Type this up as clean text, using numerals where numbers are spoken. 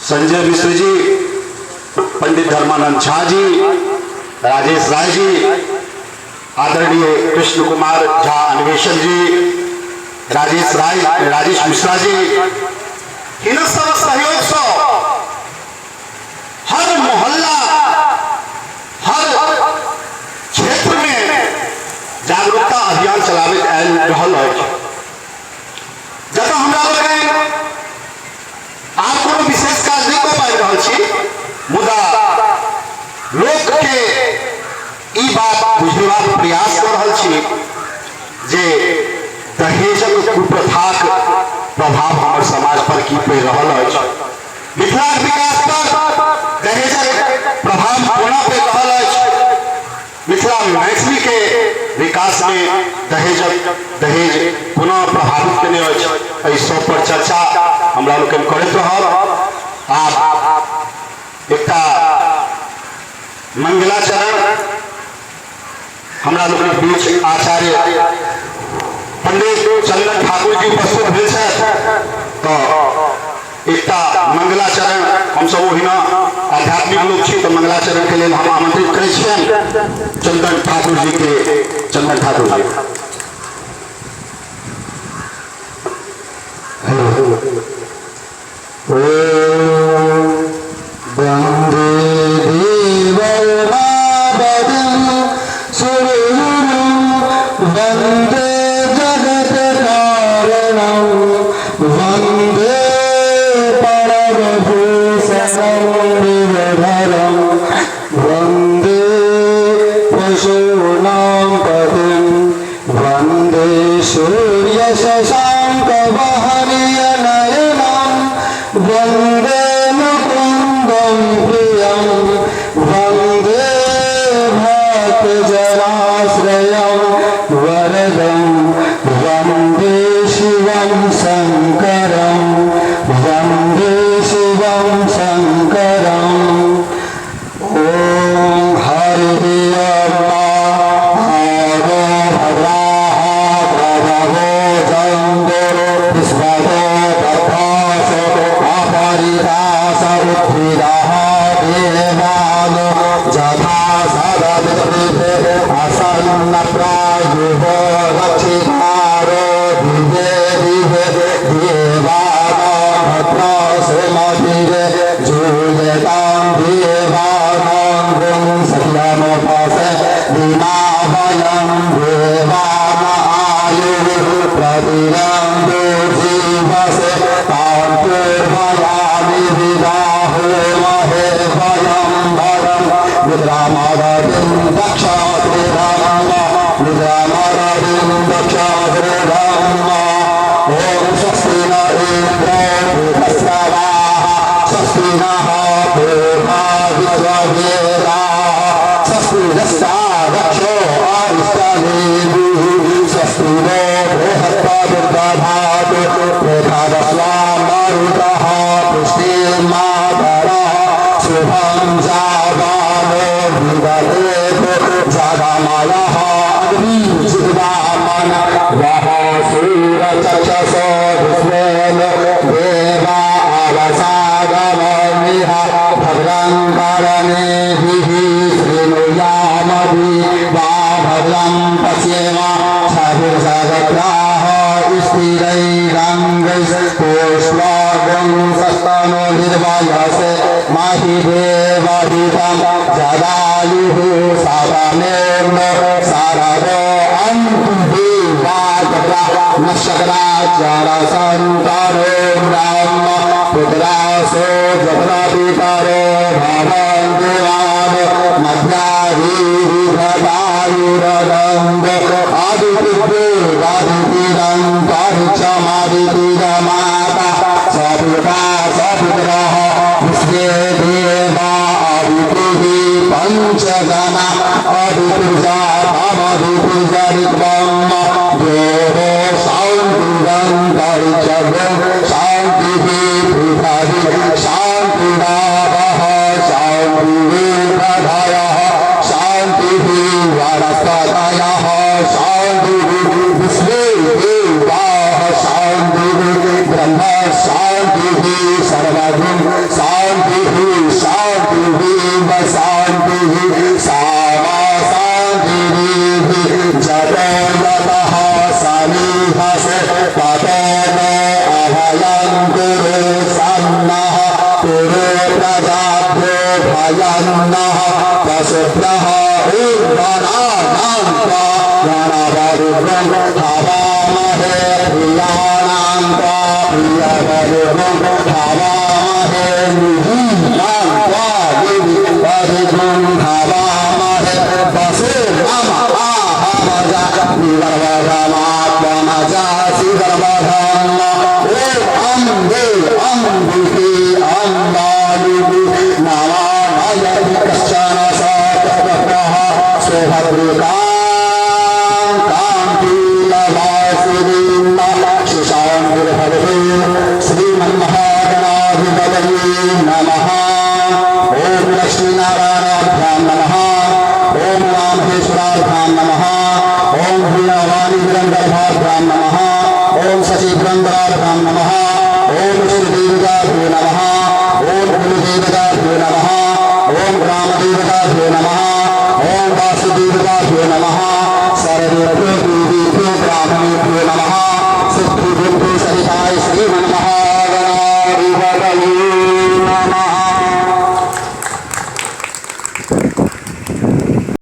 संजय मिश्र जी, पंडित धर्मानंद झा जी, राजेश राय जी, आदरणीय कृष्ण कुमार झा अन्वेषण जी, राजेश राय, राजेश मिश्रा जी, हिनक सब सहयोगसँ हर मोहल्ला, हर क्षेत्र में जागरूकता अभियान चलाबैत आयल रहल अछि। जतऽ हमरा लोकनि आब कोनो विशेष काज नहि कऽ पाबि रहल छी, मुदा लोकके ई बात बुझेबाक प्रयास कऽ रहल छी जे दहेजक कुप्रथाक प्रभाव हमर समाज पर की पड़ि रहल अछि, मिथिलाक विकास पर दहेजक प्रभाव कोना पड़ि रहल अछि, मिथिला में मैथिली के विकास में दहेजक दहेज कोना प्रभावित केने अछि, एहि सब पर चर्चा हमरा लोकनि करैत रहब। आब एकटा मंगलाचरण हमरा लोकनिक बीच आचार्य पंडित चंदन ठाकुर जी उपस्थित भेल छथि, तऽ एकटा मंगलाचरण हमसब ओहिना आध्यात्मिक लोक छी, तऽ मंगलाचरण के लेल हम आमंत्रित करै छियनि चंदन ठाकुर जी के। चंदन ठाकुर जी। वन्दे देवमापतिं सुरगुरुं वन्दे जगत्कारणं वन्दे परमभूषणं विवधरं वन्दे पशूनां पतिं वन्दे सूर्यशशाङ्कवहनीयनयनं वन्दे मुकुन्दं प्रियं वन्दे भक्तजनाश्रयं वरदं वन्दे शिवं शङ्करं वन्दे शिवं शङ्करम्। ॐ हरिः प्रजाभ्यो भयं नः पशुभ्यः ऊर्ध्वनानां त्वा गणपतिं हवामहे प्रियाणां त्वा प्रियपतिं हवामहे निधीनां त्वा देवीपतिं हवामहे वसु नम आहमजा निगर्भमात्मजासि गर्भधम् ॐ अम्बे अम्बिके अम्बालिके नमानयति कश्चन सततः सुभद्रिकां कान्तिलवासिनीं सुशान्तिर्भवतु। श्रीमन्महागणाधिपतये नमः। ॐ लक्ष्मीनारायणाभ्यां नमः। ॐ उमामहेश्वराभ्यां नमः। ॐ वीणावाणीपुरन्दरभाभ्यां नमः। ॐ शचीपुरन्दराभ्यां नमः। ॐ श्रीदेवताभ्यो नमः। ॐ कुलदेवताभ्यो नमः। ॐ ग्रामदेवताभ्यो नमः। ॐ वासुदेवताभ्यो नमः। सर्वेभ्यो देवेभ्यो ब्राह्मणेभ्यो नमः। सिद्धि